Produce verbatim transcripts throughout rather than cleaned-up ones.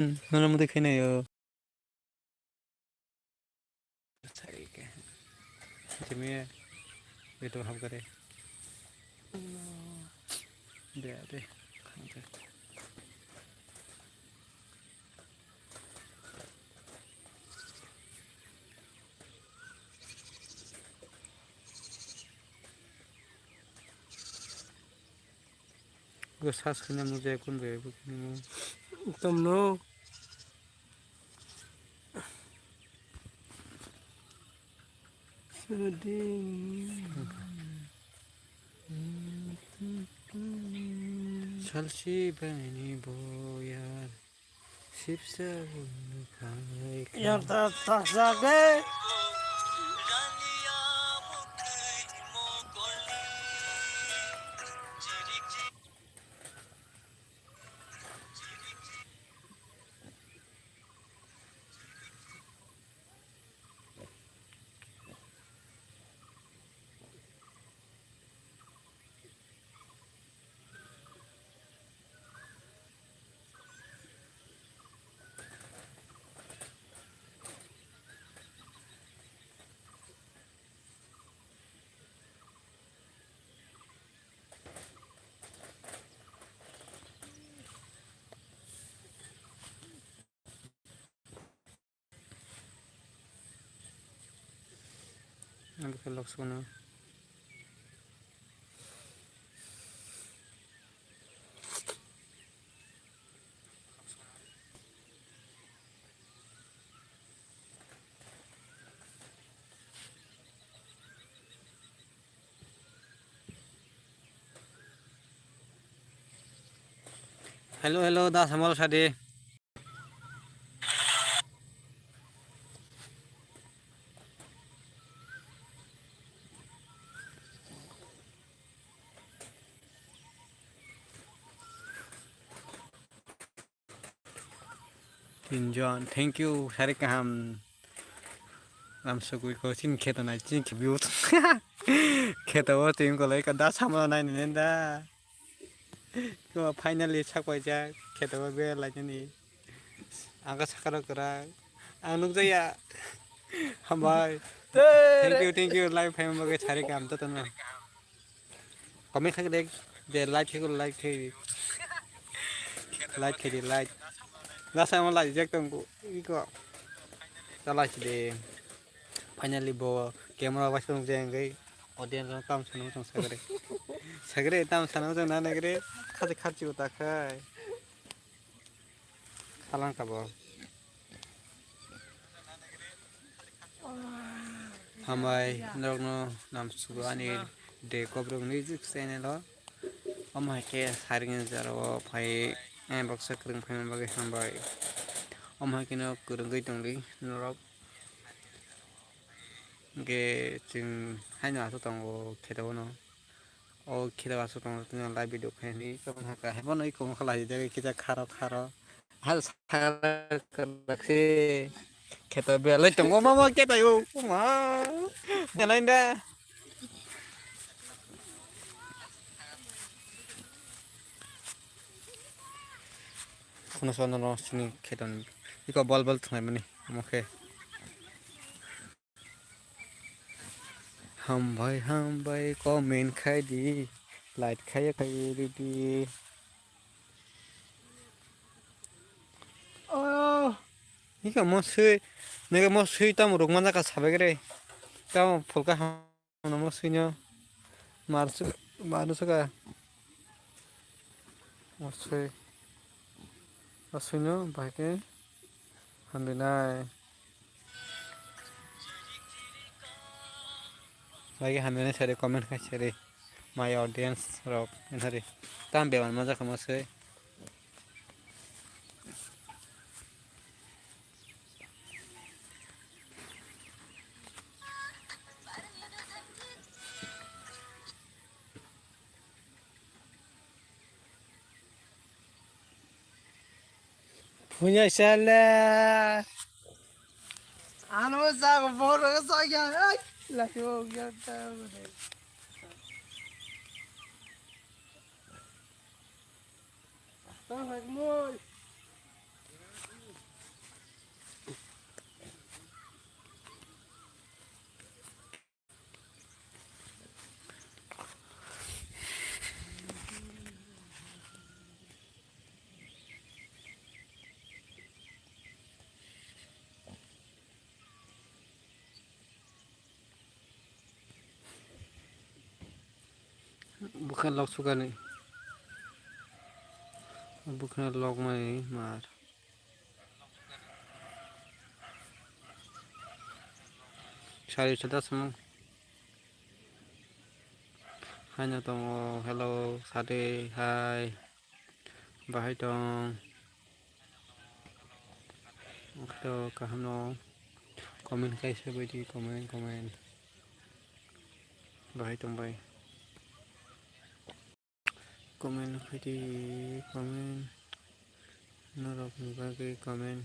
Hmm, nono mudi khainai o. Jimmy, betul hap kare. De, de. Go sas khani mo je kun be bu khani mo. Tomno. Seding. Salsi bani boyar. Sipsa bumung khanai kha. Yang tak tak sage. Ang khe lok sukno. Hello, hello, da samol sadi. Tinjon, thank you, sari kaham. Lam sugui ko chin kheto nai, chin khibiu. Kheto o tin ko lai ka da samla nai ni da. Ko finally sak paijak, kheto o be lai ni. Ang ka sakaro kwrak. Ang nukjaya. Hambai. Thank you, thank you. Live phai mo ge sari kaham to tono. Comment khai de, de like khai, like khai. Like khai de, like. Last time like jak tong ko, iko. Ta like de. Finally bo camera was tong jeng gai. Audience no tam sanu tong sagre. Sagre tam sanu tong na nagre. Khati khati uta khai. Khalang kabo. Hambai norokno namsugo ani de kobrok music channel o. Omo hai khe saring jora o phai, eh, baksa kwrwng phaima bagwi hambai. Omo hai kheno kwrwngwi tongdi norok. Hwnkhe chwng haino aswk tongo kheto bono. O khe aswk tongo, tini live video khe ni tongkha, haiphano iko wngkha lai, kisa kharo kharo. Hal sakha kwrak se. Kheto belai tongo, mama khe tayo. Ma. Belai da. Kheno sono no sini kheto ni. Iko bol bol thwngnai mani. Omo khe. Hambai, hambai, comment khai di, like khai, khai di. Oh, ika mo sui, nega mo sui tam ruk mana ka sabe gre. Tam phulka ham mo sui no. Mar su, mar su ka. Mo sui. Mo sui no, bahai ke. Hambai nai. Lagi hamya ni sari comment khai sari. My audience rok nari. Tam bewan maja kama se. Punya sele. Ano sa ko boro sa ya. Ai, la yo ya ta. Ta hai mo. Bwkha lok sukani. Bwkha lok mani mar. Sari sada samung. Haino tongo, hello, sade, hi. Bahai tong. Oke, kaham no. Comment kai se bai di, comment, comment. Bahai tong bai. Comment khai di, comment. Norok ni bagwi comment.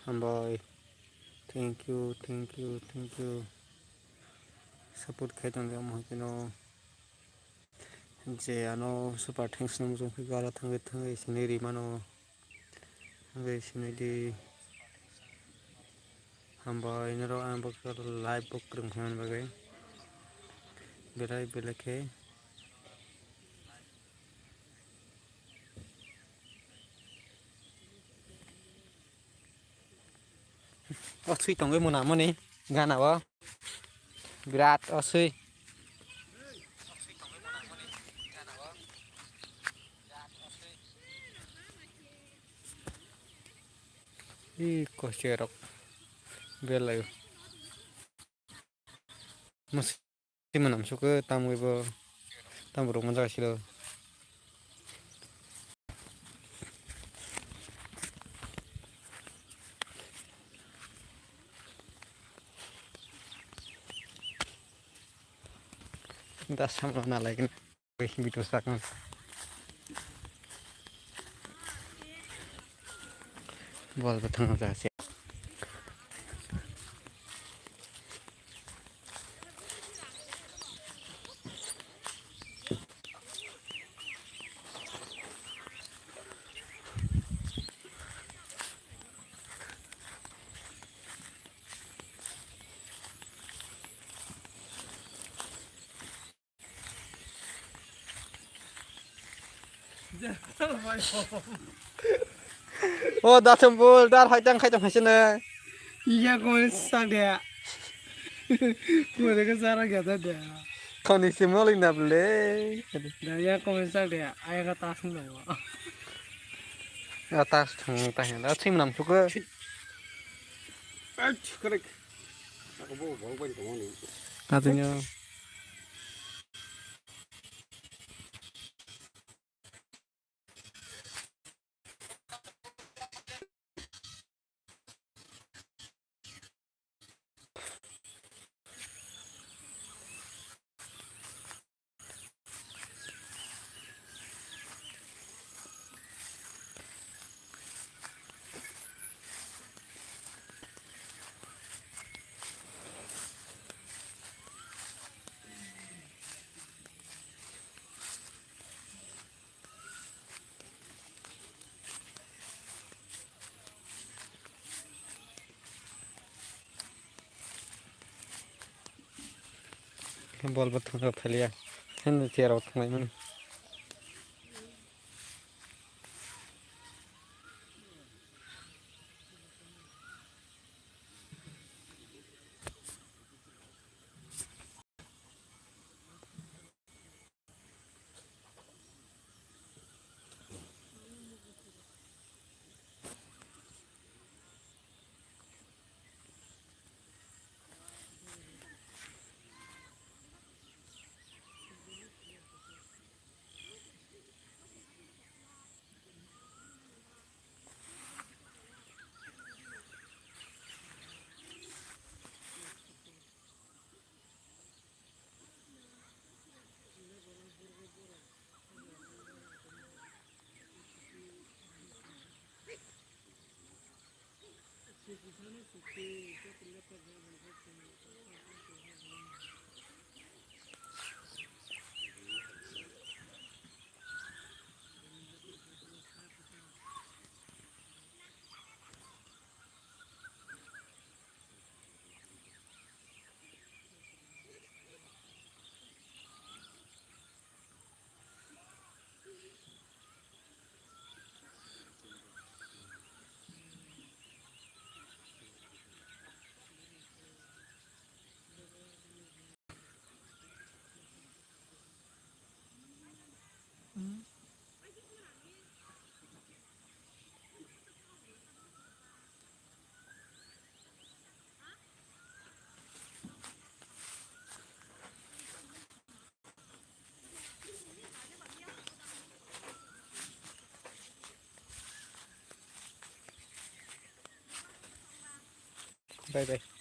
Hambai. Thank you, thank you, thank you. Support khai tong di omo hai kheno. Je ano super thanks no mujung khe gala thangwi thangwi sini ri mano. Thangwi sini di. Hambai norok ang bo live bo kwrwng khaimani bagwi. Belai belai khe. Osui tongwi mwnamani gana o. Birat osui. Ih, kocherok. Belai. Mas Tei mwnam sukhe tamwi bo tamborok manjak silo. Da samla na lai kena. Video sakno. Bol bo thangna jaga se. O da sambul dar hai tang khai tong hai sene. Iya ko sak de. Mo de ka sara gya da de. Khoni sim no ling na ble. Da iya ko sak de. Aya ka ta sung da. Ya ta sung ta ya. Da sim nam suk. Ach, correct. Ako bo bol bol ko ni. Katanya. Bol bo thangna thaliya. Heno chair o thanglai mani. Bye bye.